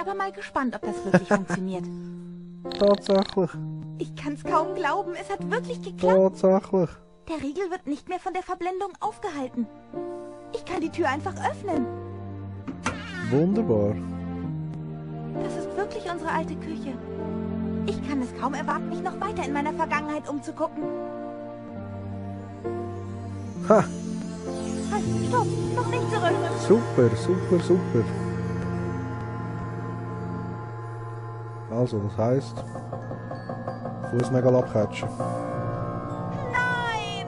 aber mal gespannt, ob das wirklich funktioniert. Tatsächlich. Ich kann's kaum glauben, es hat wirklich geklappt. Tatsächlich. Der Riegel wird nicht mehr von der Verblendung aufgehalten. Ich kann die Tür einfach öffnen. Wunderbar. Das ist wirklich unsere alte Küche. Ich kann es kaum erwarten, mich noch weiter in meiner Vergangenheit umzugucken. Ha! Halt, stopp, noch nicht zurück. Super, super, super. Also, das heisst, Fußnägel abkatschen. Nein!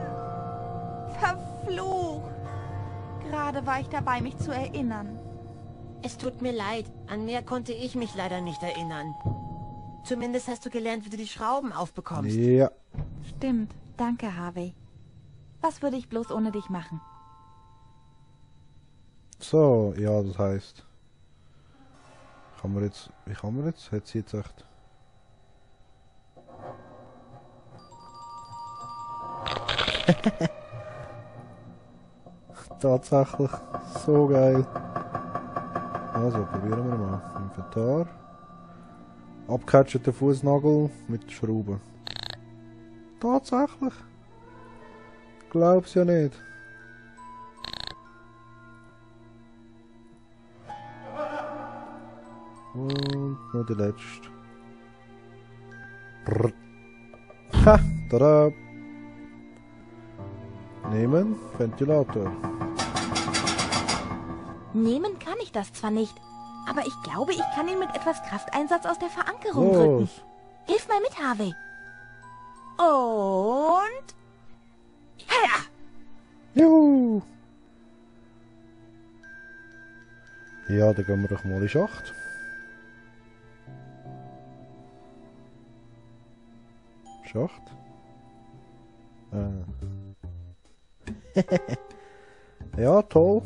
Verflucht! Gerade war ich dabei, mich zu erinnern. Es tut mir leid, an mehr konnte ich mich leider nicht erinnern. Zumindest hast du gelernt, wie du die Schrauben aufbekommst. Ja. Stimmt, danke, Harvey. Was würde ich bloß ohne dich machen? So, ja, das heisst. Wie kann man jetzt? Hat sie jetzt echt... Tatsächlich, so geil. Also, probieren wir mal. Inventar. Abgecatchter Fußnagel mit Schrauben. Tatsächlich. Glaub's ja nicht. Und noch die letzte. Brrr. Ha! Tada! Nehmen, Ventilator. Nehmen kann ich das zwar nicht, aber ich glaube, ich kann ihn mit etwas Krafteinsatz aus der Verankerung drücken. Los! Hilf mal mit, Harvey. Und... Ja! Juhu! Ja, dann gehen wir doch mal in den Schacht. Schacht? Ja, toll.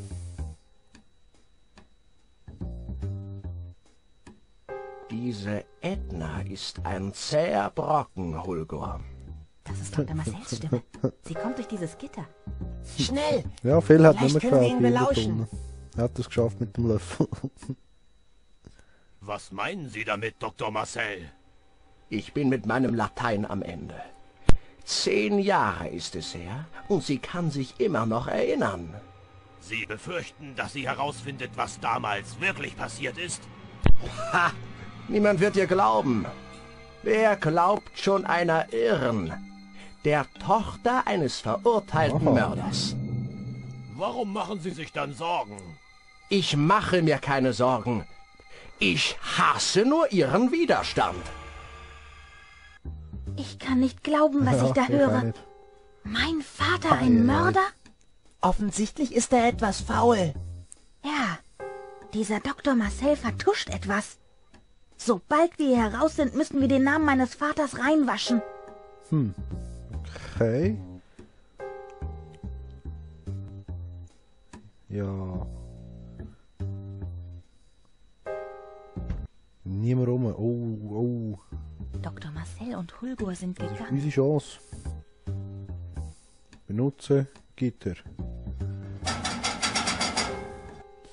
Diese Edna ist ein zäher Brocken, Hulgur. Das ist Dr. Marcells Stimme. Sie kommt durch dieses Gitter. Schnell! Ja, Phil hat nicht Vielleicht mehr können wir ihn gehabt. belauschen. Er hat es geschafft mit dem Löffel. Was meinen Sie damit, Dr. Marcel? Ich bin mit meinem Latein am Ende. 10 Jahre ist es her und sie kann sich immer noch erinnern. Sie befürchten, dass sie herausfindet, was damals wirklich passiert ist? Ha! Niemand wird ihr glauben. Wer glaubt schon einer Irren? Der Tochter eines verurteilten Mörders. Warum machen Sie sich dann Sorgen? Ich mache mir keine Sorgen. Ich hasse nur ihren Widerstand. Ich kann nicht glauben, was ich da auch höre. nicht. Mein Vater ein Mörder? Offensichtlich ist er etwas faul. Ja, dieser Dr. Marcel vertuscht etwas. Sobald wir hier heraus sind, müssen wir den Namen meines Vaters reinwaschen. Okay. Ja. Niemand rum. Oh. Dr. Marcel und Hulgur sind Das ist gegangen. unsere Chance. Benutze Gitter.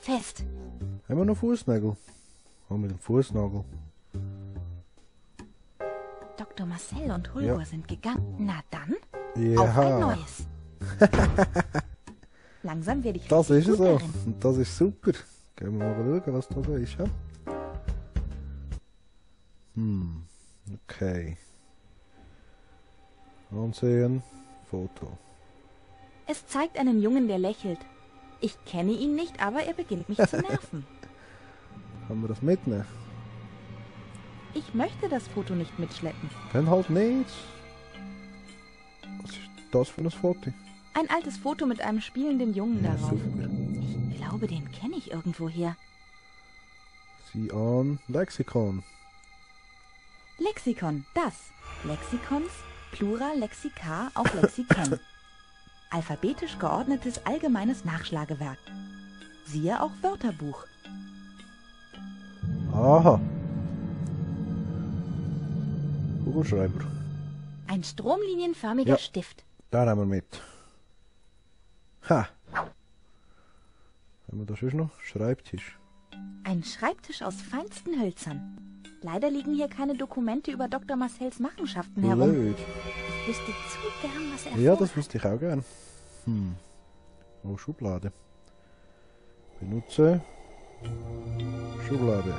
Fest. Haben wir noch Fußnägel? Oh, mit dem Fußnagel. Dr. Marcel und Hulgur Ja. sind gegangen. Na dann, auf ein Ja. neues. Langsam werde ich Das richtig ist es gut so. darin. Und das ist super. Gehen wir mal schauen, was da so ist. Ja? Okay. Ansehen. Foto. Es zeigt einen Jungen, der lächelt. Ich kenne ihn nicht, aber er beginnt mich zu nerven. Kann man das mitnehmen? Ich möchte das Foto nicht mitschleppen. Dann halt nicht. Was ist das für ein Foto? Ein altes Foto mit einem spielenden Jungen darauf. Super. Ich glaube, den kenne ich irgendwoher. Sieh an. Lexikon. Lexikon, das. Lexikons, Plural Lexika auf Lexikon. Alphabetisch geordnetes allgemeines Nachschlagewerk. Siehe auch Wörterbuch. Aha. Kugelschreiber. Ein stromlinienförmiger Ja. Stift. Den nehmen wir mit. Ha. Haben wir da schon noch? Schreibtisch. Ein Schreibtisch aus feinsten Hölzern. Leider liegen hier keine Dokumente über Dr. Marcells Machenschaften herum. Blöd. Ich wüsste zu gern, was er Ja, vorhat. das wüsste ich auch gern. Oh, Schublade. Benutze. Schublade.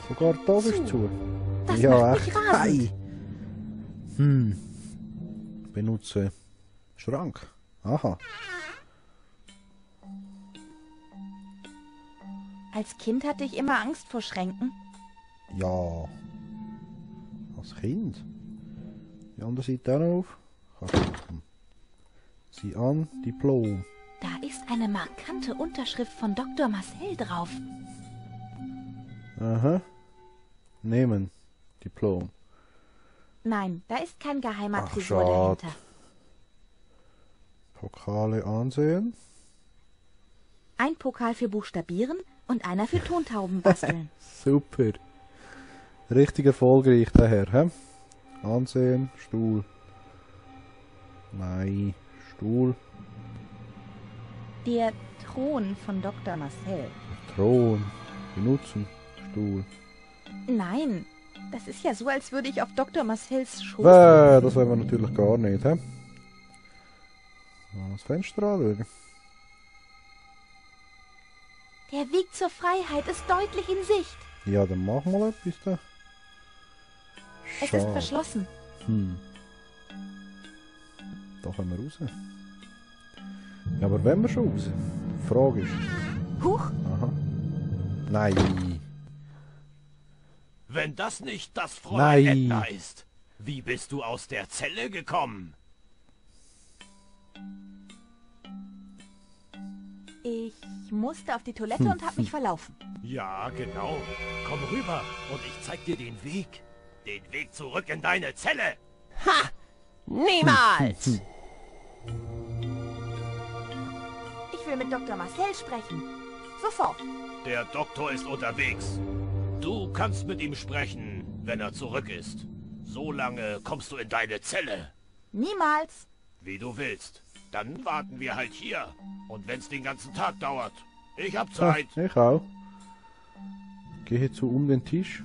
Sogar das ist zu. Das Ja, macht mich rasend. Ei. Benutze. Schrank. Aha. Als Kind hatte ich immer Angst vor Schränken. Ja. Als Kind. Die andere Seite auch noch auf. Kannst sieh an, Diplom. Da ist eine markante Unterschrift von Dr. Marcel drauf. Aha. Nehmen. Diplom. Nein, da ist kein geheimer Ach, Tresor schade. dahinter. Pokale ansehen. Ein Pokal für Buchstabieren und einer für Tontauben basteln. Super. Richtig erfolgreich daher, hä? Ansehen, Stuhl. Nein, Stuhl. Der Thron von Dr. Marcel. Thron. Benutzen, Stuhl. Nein, das ist ja so, als würde ich auf Dr. Marcells Schoß. Das wollen wir natürlich gar nicht, hä? Mal das Fenster anschauen. Der Weg zur Freiheit ist deutlich in Sicht. Ja, dann mach mal etwas da. Es ist verschlossen. Da können wir raus. Ja, aber wenn wir schon raus? Die Frage ist... Huch, Aha. Nein. Wenn das nicht das Fräulein Nein. Edna ist, wie bist du aus der Zelle gekommen? ich musste auf die Toilette und habe mich verlaufen. Ja, genau. Komm rüber und ich zeig dir den Weg. Den Weg zurück in deine Zelle. Ha! Niemals! Ich will mit Dr. Marcel sprechen. Sofort. Der Doktor ist unterwegs. Du kannst mit ihm sprechen, wenn er zurück ist. So lange kommst du in deine Zelle. Niemals. Wie du willst. Dann warten wir halt hier. Und wenn's den ganzen Tag dauert. Ich hab Zeit. Ich auch. Gehe jetzt so um den Tisch.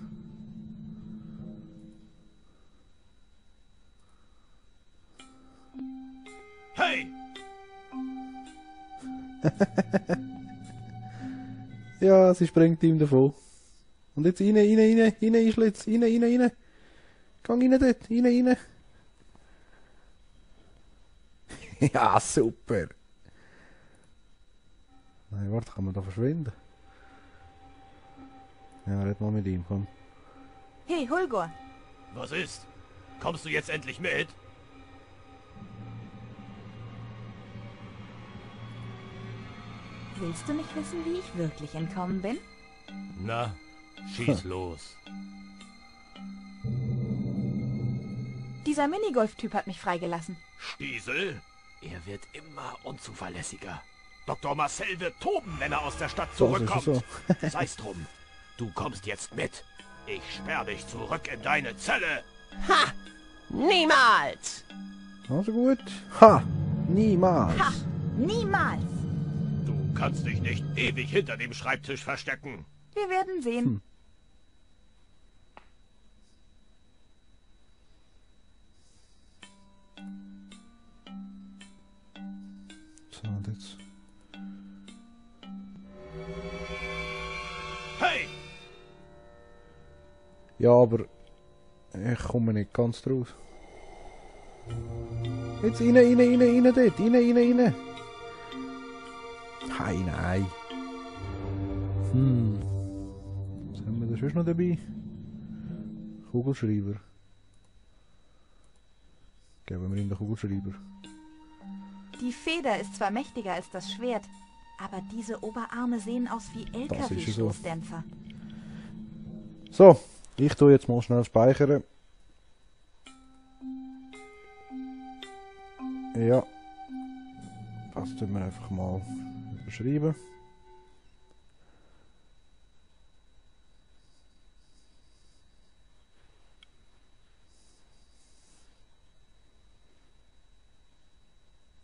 Hey! Ja, sie springt ihm davon. Und jetzt rein, Einschlitz, rein. Gang rein dort, rein. Ja, super. Nein, warte, kann man da verschwinden? Ja, red mal mit ihm, komm. Hey, Hulgur. Was ist? Kommst du jetzt endlich mit? Willst du nicht wissen, wie ich wirklich entkommen bin? Na, schieß los. Dieser Minigolf-Typ hat mich freigelassen. Stiesel? Er wird immer unzuverlässiger. Dr. Marcel wird toben, wenn er aus der Stadt So, so, zurückkommt. so. Sei's drum. Du kommst jetzt mit. Ich sperr dich zurück in deine Zelle. Ha! Niemals! Also gut. Ha! Niemals. Ha! Niemals. Du kannst dich nicht ewig hinter dem Schreibtisch verstecken. Wir werden sehen. So, und jetzt. Hey! Ja, aber ich komme nicht ganz draus. Jetzt rein dort, rein. Hey, nein. Was haben wir da sonst noch dabei? Kugelschreiber. Geben wir ihm den Kugelschreiber. Die Feder ist zwar mächtiger als das Schwert, aber diese Oberarme sehen aus wie ist es so. LKW-Stoßdämpfer. So, ich tue jetzt mal schnell speichern. Ja. Das tun wir einfach mal überschreiben.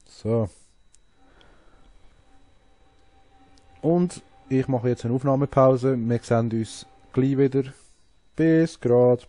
So. Und ich mache jetzt eine Aufnahmepause. Wir sehen uns gleich wieder. Bis grad.